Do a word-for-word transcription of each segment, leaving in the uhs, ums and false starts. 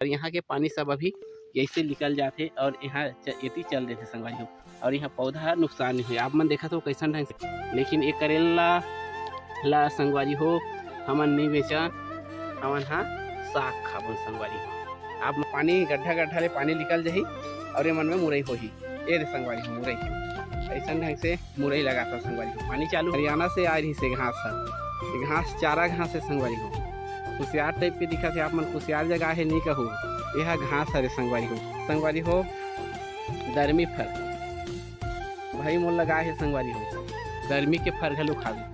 और यहाँ के पानी सब अभी ऐसे निकल जाथे और यहाँ च-, एती चल देथे संगवारी हो। और यहाँ पौधा ह नुकसान नहीं हुए, आप मन देखत हो कैसन ढंग से। लेकिन ये करेला ला संगवारी हो, हमन नहीं बेचन, हमन हा साग खाबन संगवारी हो। आप मन पानी गड्ढा गड्ढा ले पानी निकल जाही और ये मन में मुरई होही। ये दे संगवारी हो मुरई, ऐसन ढंग से मुरई लगाता संगवारी हो। पानी चालू, हरियाणा से आए रही से घास ह, ये घास चारा घास है संगवारी हो। कुसियार टाइप के दिखत है, आप मन कुसियार जगह है नहीं कहू, ये ह घास हरे संगवारी हो। संगवारी हो, दरमी फर भाई मोर लगाए हे संगवारी हो, दरमी के फर घलो खावे।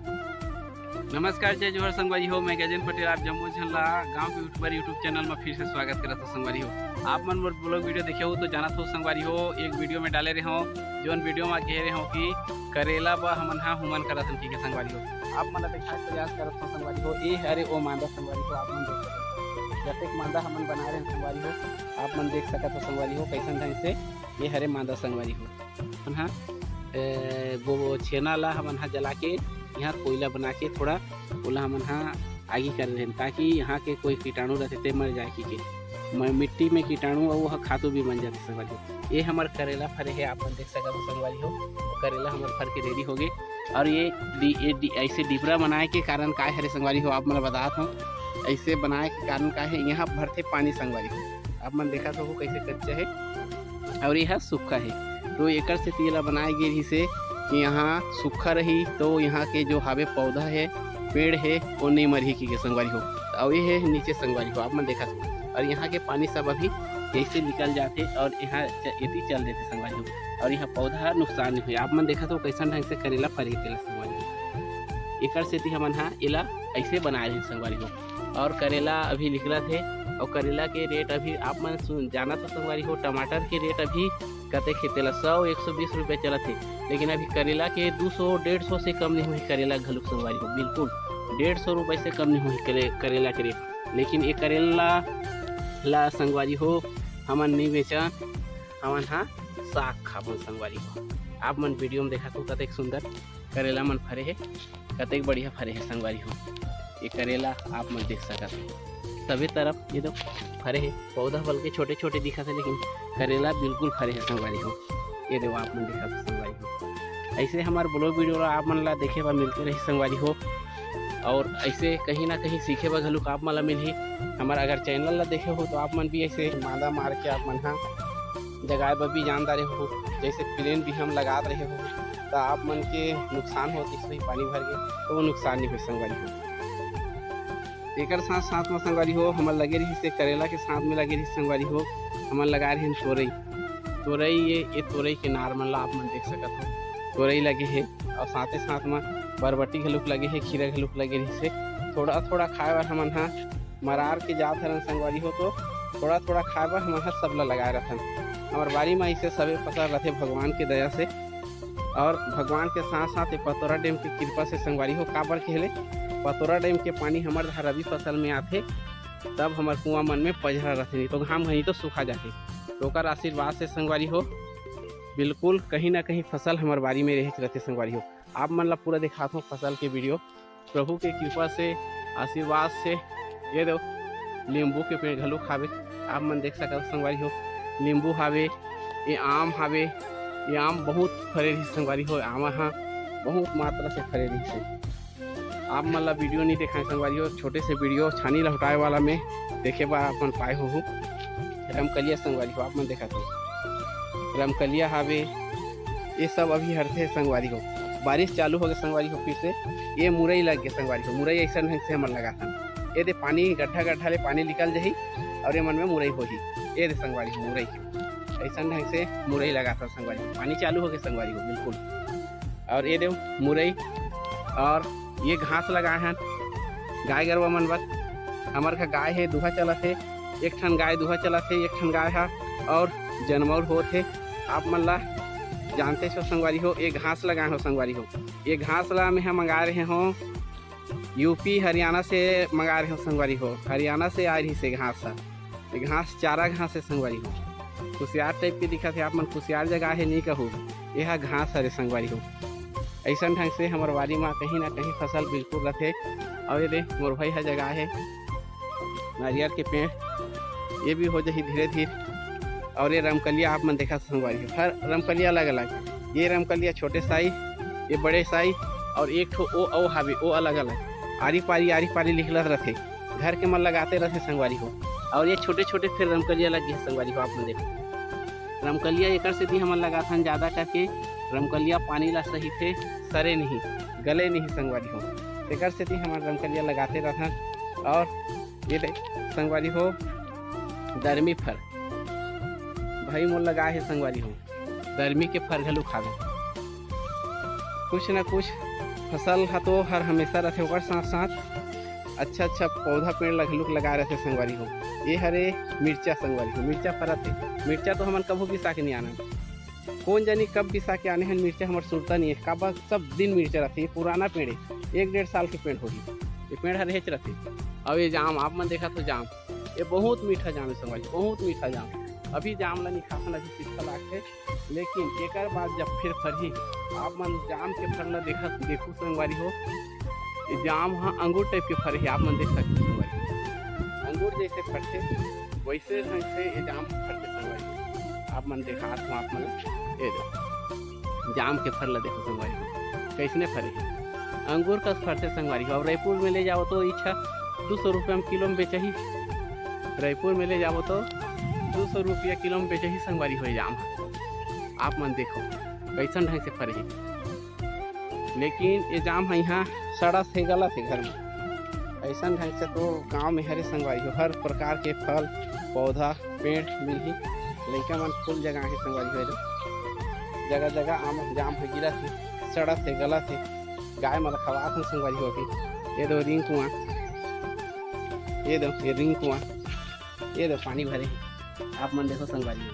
नमस्कार, जय जोहार संगवारी हो, मैं गजेंद्र पटेल, आप जम्मो झन ला गांव के यूट्यूबर YouTube चैनल में फिर से स्वागत करत हो संगवारी हो। आप मन मोर ब्लॉग वीडियो देखे हो तो जानत हो संगवारी हो, एक वीडियो में डाले रहे हो, जोन वीडियो में कहे रहे हो कि करेला बर हमन हा हुमन करत हन, ठीक है संगवारी हो। आप मन ला दिखाए के प्रयास करत हो संगवारी हो, ये हरे ओ मांदा संगवारी हो, आप मन देख सकत हो। जतेक मांदा हमन बनाए रहे संगवारी हो, आप मन देख सकत हो संगवारी हो, कैसन ढंग से ये हरे मांदा संगवारी हो। हमन हा, ए, वो छेना ला हमन हा जला के यहाँ कोयला बना के थोड़ा ओला हमन हा आगी कर देन, ताकि यहाँ के कोई कीटाणु रहते ते मर जाए की के। म-, मिट्टी में कीटाणु अउ वह खातू भी बन जाते संगवारी हो। ये हमर करेला फरे है, आप मन देख सकत हो संगवारी हो, करेला हमर फर के रेडी हो गए। और ये डि-, ये डि-, ऐसे डिबरा बनाए के कारण काय हरे संगवारी हो, आप मन ला बतात हूँ। ऐसे बनाए के कारण काय है, यहाँ भरथे पानी संगवारी हो। आप मन देखत हो कैसे कच्चा है और यह सूखा है, तो एकर सेती एला बनाए गे रहिस हे कि यहाँ सूखा रही तो यहाँ के जो हावे पौधा है, पेड़ है, वो नहीं मरही की के संगवारी हो। और ये है नीचे संगवारी हो, आप मन देखत हो। और यहाँ के पानी सब अभी ऐसे निकल जाथे और यहाँ च-, एती चल देथे संगवारी हो। और यहाँ पौधा ह नुकसान नहीं हुए, आप मन देखत हो कैसन ढंग से करेला फरे तेला संगवारी हो। एकर सेती हमन हा एला ऐसे बनाए रहे संगवारी हो। और करेला अभी निकलत हे, और करेला के रेट अभी आप मन सुन, जानत हो संगवारी हो, टमाटर के रेट अभी कतेक हे तेला, सौ, एक सौ बीस रुपये चलत हे, लेकिन अभी करेला के दो सौ, डेढ़ सौ से कम नहीं हुई करेला घलुक संगवारी हो, बिल्कुल डेढ़ सौ रुपये से कम नहीं हुई करे-, करेला के रेट। लेकिन ये करेला ला संगवारी हो, हमन नहीं बेचन, हमन हा साग खाबन संगवारी हो। आप मन वीडियो में देखत हो कतेक सुंदर करेला मन फरे हे, कतेक बढ़िया फरे हे संगवारी हो। ये करेला आप मन देख सकत हो, सभी तरफ ये दो फरे हे। पौधा बल्कि छोटे छोटे दिखत हे, लेकिन करेला बिल्कुल फरे हे संगवारी हो। ये दो आप मन देखत हो संगवारी हो। ऐसे हमारे ब्लॉग वीडियो ला आप मन ला देखे बर मिलते रही संगवारी हो। और ऐसे कहीं ना कहीं सीखे बर घलुक आप मन ला मिलही। हमारा अगर चैनल ला देखे हो तो आप मन भी ऐसे मांदा मार के आप मन हा जगाए बर भी जान डारे हो, जैसे प्लेन भी हम लगात रहे हो, तो आप मन के नुकसान होत रही पानी भर के, तो वो नुकसान नहीं हो संगवारी हो। एकर साथ साथ में संगवारी हो, हमर लगे रही से करेला के साथ में लगे रही संगवारी हो, हमन लगाए रहे तोरई। तोरई ये, ये तोरई के नार मन ला आप मन देख सकत हो, तोरई लगे हे और साथे साथ में बरबटी घलुक लगे हे, खीरा घलुक लगे रही से। थोड़ा थोड़ा खाए बर हमन हा मरार के जात हरन संगवारी हो, तो थोड़ा थोड़ा खाए बर हमन हा सब ला लगाए रथन। हमर बारी में ऐसे सबे फसल रथे भगवान के दया से। और भगवान के साथ साथ ये पतोरा डैम की कृपा से संगवारी हो, काबर कहले पतोरा डैम के पानी हमर रबी फसल में आथे, तब हमर कुआं मन में पजरा रथे, नहीं तो घाम घनी तो सूखा जाथे। तो ओकर आशीर्वाद से संगवारी हो, बिल्कुल कहीं ना कहीं फसल हमर बारी में रहिच रथे संगवारी हो। आप मन ला पूरा दिखात हूँ फसल के वीडियो। प्रभु के कृपा से, आशीर्वाद से, ये दो नींबू के पेड़ घलो हावे, आप मन देख सकत संगवारी हो, नींबू हावे, ये आम हावे, ये आम बहुत फरे रही संगवारी हो, आमा हा बहुत मात्रा से फरे रही से। आप मन ला वीडियो नहीं दिखाए संगवारी हो, छोटे से वीडियो छानी लहुटाए वाला में देखे बर आप मन पाए हो। रमकलिया संगवारी हो, आप मन देखत हो रमकलिया हावे, ये सब अभी हरथे संगवारी हो। बारिश चालू हो गए संगवारी हो, फिर से ये मुरई लग गए संगवारी हो। मुरई ऐसा ढंग से हमन लगाथन, ये दे पानी गड्ढा गड्ढा ले पानी निकल जाही और ये मन में मुरई होही। ये दे संगवारी हो मुरई के ऐसा ढंग से मुरई लगाथन संगवारी हो। पानी चालू हो गए संगवारी हो बिल्कुल। और ये दे मुरई और ये घास लगाए हन गाय गरवा मन बर। हमर घर गाय है, दूहा चलत है, एक ठन गाय दूहा चलत है, एक ठन गाय हा और जनमौर होत है। आप मन ला जानते हो संगवारी हो, ये घास लगाए हो संगवारी हो, ये घास ला मैं हा मंगाए रहे हो, यूपी हरियाणा से मंगाए रहे हो संगवारी हो, हरियाणा से आए रही से घास हा। ये घास चारा घास है संगवारी हो, कुसियार टाइप के दिखत है, आप मन कुसियार जगह है नहीं कहू, ये हा घास हरे संगवारी हो। ऐसन ढंग से हमर बारी मा कहीं ना कहीं फसल बिल्कुल रथे। और ये दे मोर भाई हा जगह है नारियल के पेड़, ये भी हो जाही धीरे धीरे। और ये रमकलिया आप मन देखा संगवारी हो, हर रमकलिया अलग अलग। ये रमकलिया छोटे साइज, ये बड़े साइज, और एक ठो ओ अउ हावे, ओ अलग अलग। आरी पारी आरी पारी निकलत रथे, घर के मन लगाते रथे संगवारी हो। और ये छोटे छोटे फिर रमकलिया लग गे संगवारी हो, आप मन देखो। रमकलिया एकर सेती हमन लगाथन ज्यादा करके, रमकलिया पानी ला सहिथे, सरे नहीं, गले नहीं संगवारी हो, तेकर सेती हमन रमकलिया लगाते रहथन। और ये दे संगवारी हो, दरमी फर भाई मोर लगाए हे संगवारी हो, दरमी के फर घलो खावे। कुछ न कुछ फसल ह तो हर हमेशा रथे, ओकर साथ साथ अच्छा अच्छा पौधा पेड़ ल घलोक लगाए रथे संगवारी हो। ये हरे मिर्चा संगवारी हो, मिर्चा फरत हे। मिर्चा तो हमन कभू बिसा के नहीं आनन, कोन जानी कब बिसा के आने हन मिर्चा, हमर सुरता नहीं है। काबर सब दिन मिर्चा रथे, ये पुराना पेड़ है, एक डेढ़ साल के पेड़ होही, ये पेड़ हर हेच रथे। अब ये जाम आप मन देखा तो जाम, ये बहुत मीठा जाम है संगवारी, बहुत मीठा जाम। अभी जाम ला नहीं खाथन, अभी तीखा लागथे, लेकिन एकर बाद जब फिर फरही, आप मन जाम के फर ला देखा, देखू संगवारी हो, ये जाम ह अंगूर टाइप के फर हे, आप मन देख सकते हो संगवारी। अंगूर जैसे फरथे वैसे ढंग से ये जाम फरथे संगवारी। आप मन देखात हो आप मन, ये दे जाम के फर ला देखो संगवारी हो, कैसने फरे हे, अंगूर कस फरथे संगवारी हो। और रायपुर में ले जाओ तो इच्छा दो सौ रुपया में किलो में बेचही, रायपुर में ले जाओ तो दो सौ रुपया किलो में बेचही संगवारी हो ये जाम ह। आप मन देखो कैसन ढंग से फरे हे। लेकिन ये जाम ह इहाँ सड़त हे, गलत हे घर में। ऐसन ढंग से तो गांव में हरे संगवारी हो, हर प्रकार के फल, पौधा, पेड़ मिलही। लइका मन फुल जगाए हे संगवारी हो, जगह जगह आम जाम ह गिरत हे, सड़त हे, गलत हे। गाय मन ल खवात हन संगवारी हो अभी। ये दो रिंकुआ, ये दो, ये रिंकुआ, ये दो पानी भरे हे। आप मन देखो संगवारी हो,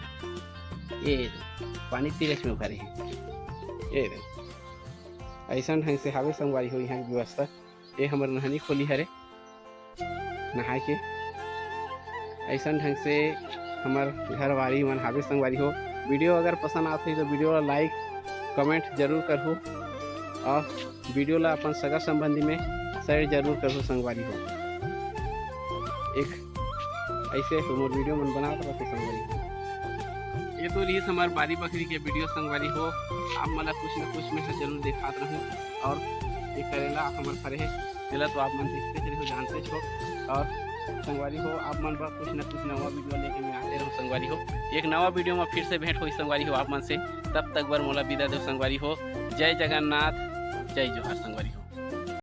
ये दो पानी तिरछ में भरे हे। ये दो ऐसन ढंग से हावे संगवारी हो यहाँ के व्यवस्था। ये हमर नहनी खोली हरे नहाए के। ऐसन ढंग से हमर घरवाली मन हावे संगवारी हो। वीडियो अगर पसंद आत होही तो वीडियो ला लाइक, कमेंट जरूर करहु और वीडियो ला अपन सगा संबंधी में शेयर जरूर करहु संगवारी हो। एक ऐसे तो मोर वीडियो मन बनात रहते संगवारी हो। ये तो रहीस हमर बारी बखरी के वीडियो संगवारी हो। आप मन ला कुछ न कुछ मैं ह जरूर देखात रहूं। और ये करेला हमर फरे हे, तेला तो आप मन देखते रहो, जानते हो। और संगवारी हो, आप मन बर कुछ न कुछ नवा वीडियो लेके मैं आते रहूं संगवारी हो। एक नवा वीडियो में फिर से भेंट होही संगवारी हो आप मन से। तब तक बर मोला विदा दो संगवारी हो। जय जगन्नाथ, जय जोहार संगवारी हो।